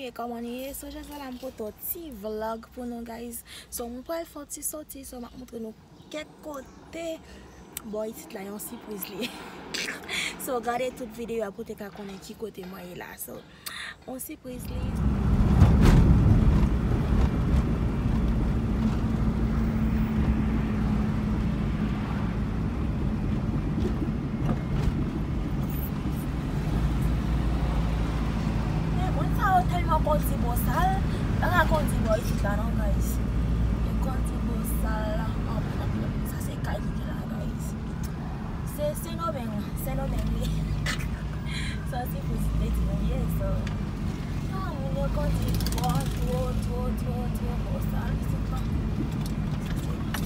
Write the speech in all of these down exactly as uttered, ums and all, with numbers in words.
E kòman nou ye? So, jodi a la m pote yon ti vlog pou nou, guys. So, mwen pral fè yon ti soti, so, m ap montre nou kèk kote. Bò isit la, yon sipriz li. So, gade tout videyo a pou te ka konnen ki kote mwen ye la. So, yon sipriz li. Men moun sa yo tèlman kondi bosal, pa ka kondi bò isit la non, guys. Yo kondi bosal anpil, anpil, anpil. Sa se kay ki gen la, guys. Se Sendomeng, Sendomeng li. Sa se pou se te di nou ye, so. Ah, moun yo kondi bò two, two, two, two bosal, se pa. Sa se pa.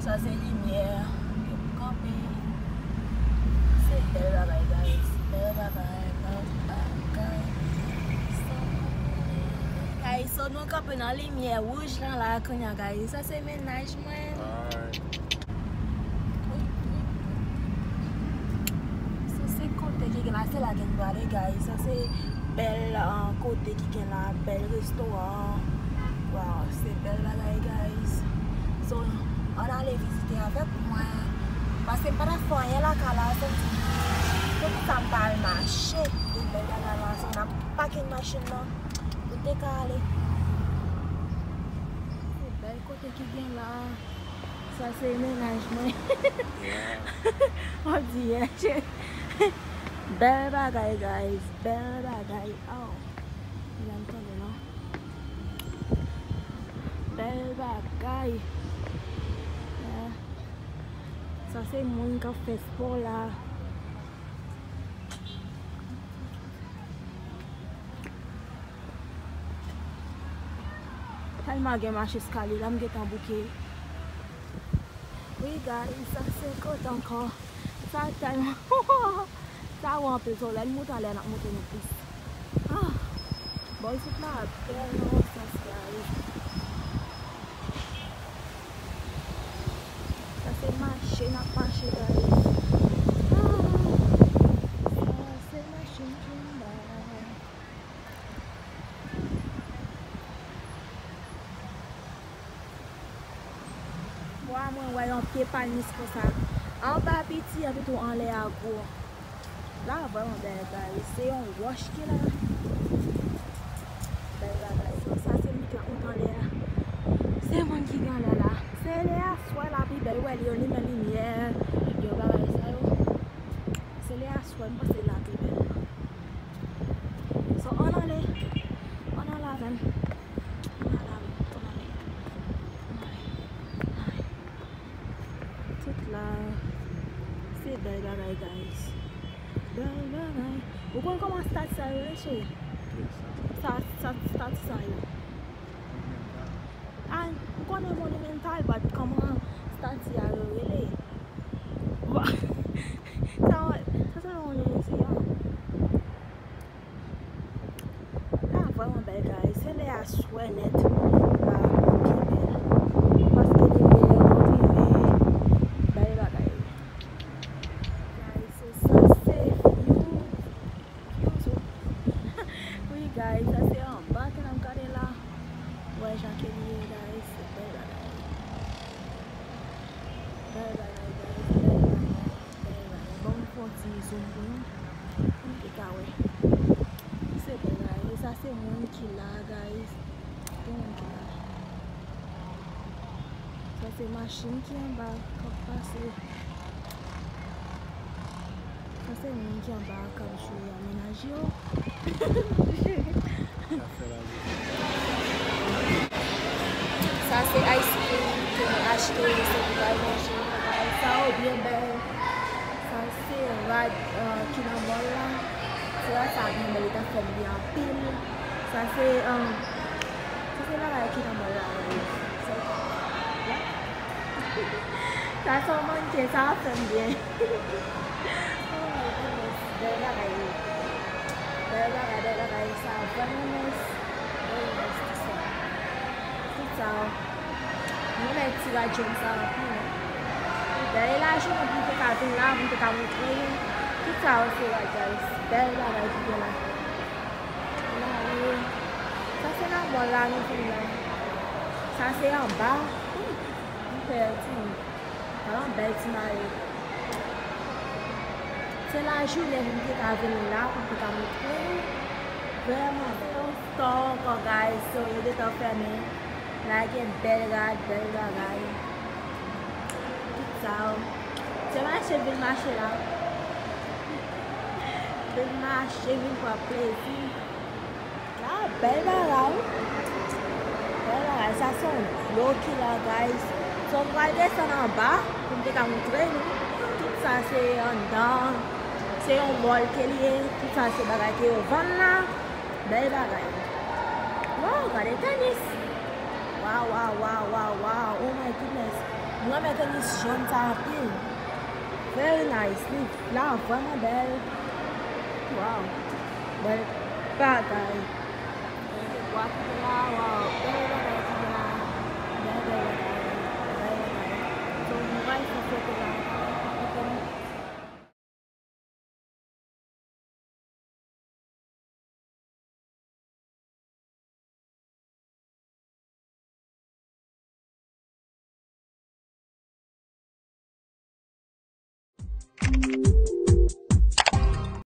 Sa se limyè. Kanpe. Se bèl bagay, guys. Bèl bagay, bèl bagay. Guys, so nou kanpe nan limyè wouj lan la kounye a, guys. Sa se mennaj mwen. So se kote ki gen la, se la ke n prale, guys. Sa se bèl, uh, kote ki gen la, bèl restoran. Wow, se bèl bagay, guys. So, ann ale vizite avèk mwen. Paske m pa ta fè anyen lakay la, se m di, poukisa m pa al mache? Tout bèl bagay la, so n ap pake machin nan pou n te ka ale. Se bèl kote ki gen la. Sa se mennaj mwen. Yeah. On dirait, cheri. Bèl bagay, guys. Bèl bagay. Oh. Janm tande non. Bèl bagay. Yeah. Sa se moun k ap fè spò la. Tèlman gen mach eskalye la, m gentan bouke. Wi, guys, sa se kot ankò. Sa tèlman, sa wo anpil, so lè n moute anlè a n ap montre nou plis. Ah, bò isit la tèlman wosans, guys. Sa se mache n ap mache, guys. Ah, sa se machin ki anba. Wa, mwen wè yon pye palmis konsa. Anba piti, epi tou anlè a gwo. La vrèman bèl, guys. Se yon wòch ki la. Bèl bagay. So, sa se moun ki ap monte anlè a. Se moun ki gen anlè la. Se lè aswè la pi bèl. Ou wè, yo limen limyè, yo bagay sa yo. Se lè aswè, m panse la pi bèl. So, ann ale. Ann ale avè m. Ann ale avè m. Ann ale. Ann ale. Ann ale. Tout la. Se bèl bagay, guys. Bèl bagay. Ou konn kòman stati sa yo rele, cheri? Sa, sa, stati sa yo. A, m konnen monumental, but kòman stati a yo rele? Sa, sa se yon mizyèm. Ah, vrèman bèl, guys. Se lè aswè nèt la pi bèl. Paske limyè yo kontribye bèl bagay. Guys, so sa se view, view so. Wi, guys, sa se anba ke n ap gade la. Wè jan ke li ye, guys. Se bèl bagay. Bèl bagay, guys. Bèl bagay. Bèl bagay. Bon, m fè yon ti zoom pou nou. Pou nou te ka wè. Se bèl bagay. E sa se moun ki la, guys. Gen moun ki la. Sa se machin ki anba k ap pase. Sa se moun ki anba a k ap jwe a mennaj yo. Sa se ice cream ke nou achte, se pou al manje. Bagay sa yo byen bèl. Sa se rad, euh, ki nan bòl la. Se rad sa byen bèl, li ta fè m byen anpil. Sa se, euh, sa se bagay ki nan bòl la, wi. Sa se yon mannken, sa ap fè m byen. Oh my goodness, bèl bagay wi. Bèl bagay, bèl bagay, sa vrèman nice. Very nice, tout sa. Tout sa. M renmen ti rad jòn sa anpil. Dèyè lajounen pou m te ka vin la, pou m te ka montre nou. Tout sa yo se rad, guys. Bèl bagay ki gen la. Mare. Sa se nan mòl la nou vin la. Sa se anba. Ih, m pè timoun. Ala yon bèl ti mare. Se lajounen pou m te ka vin la, pou m te ka montre nou. Vrèman bèl. Se yon store ankò, guys. So, yo gentan fèmen. La gen bèl rad, bèl bagay. Tout sa yo. Se mache, vin mache la. Vin mache, vin pran plezi. Ah, bèl bagay. Bèl bagay. Sa se yon dlo ki la, guys. So, m pral desann anba pou m te ka montre nou. Tout sa se anndan. Se yon mòl ke li ye. Tout sa se bagay ke yo vann la. Bèl bagay. Wow, gade tenis. Wow, wow, wow, wow, wow. Oh my goodness. M renmen tenis jòn sa anpil. Very nice. Li la vrèman bèl. Wow. Bèl bagay. Bèl bagay ki la, wow. Bèl bagay ki la. Bèl, bèl bagay. Bèl bagay. So, nou pral fè foto la.